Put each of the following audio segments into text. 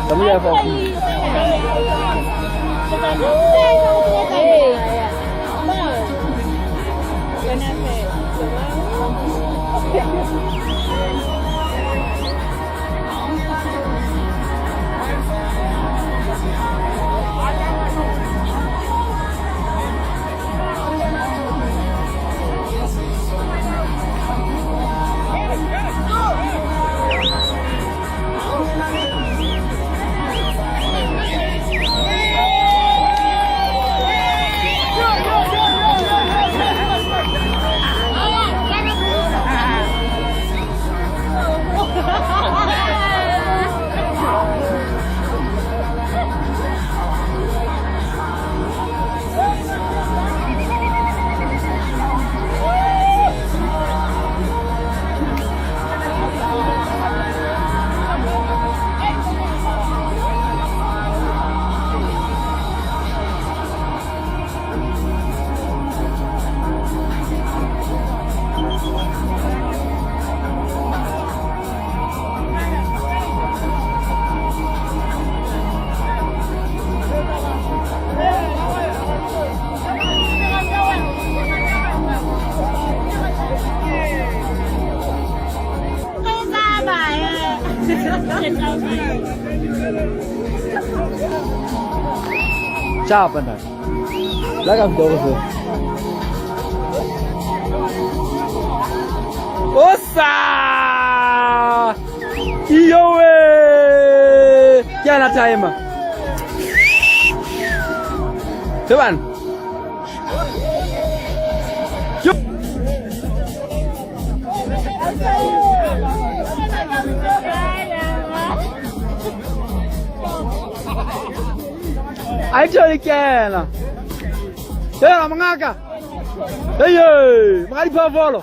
怎么也放？Chapa ntate. La ka fita go fela. Osa! Iyowe! Ke ana timer. Sebana. A itšo kena. Hela mongaka. Hey, monga diphoofolo.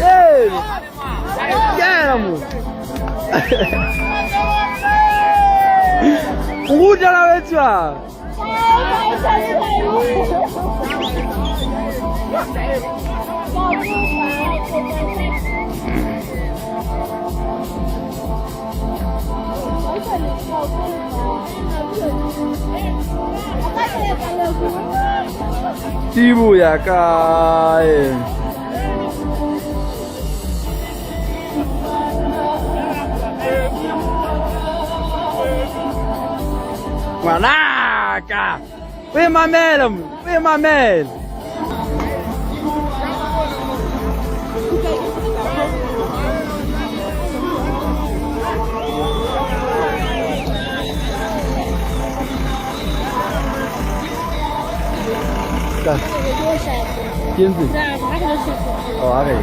Hey. Kena mo. Ruta la wetswa. Tibu ya kae. Ngwanaka. O e mamela mo, o e mamela. Ka. Ke ntse. Oh, a re.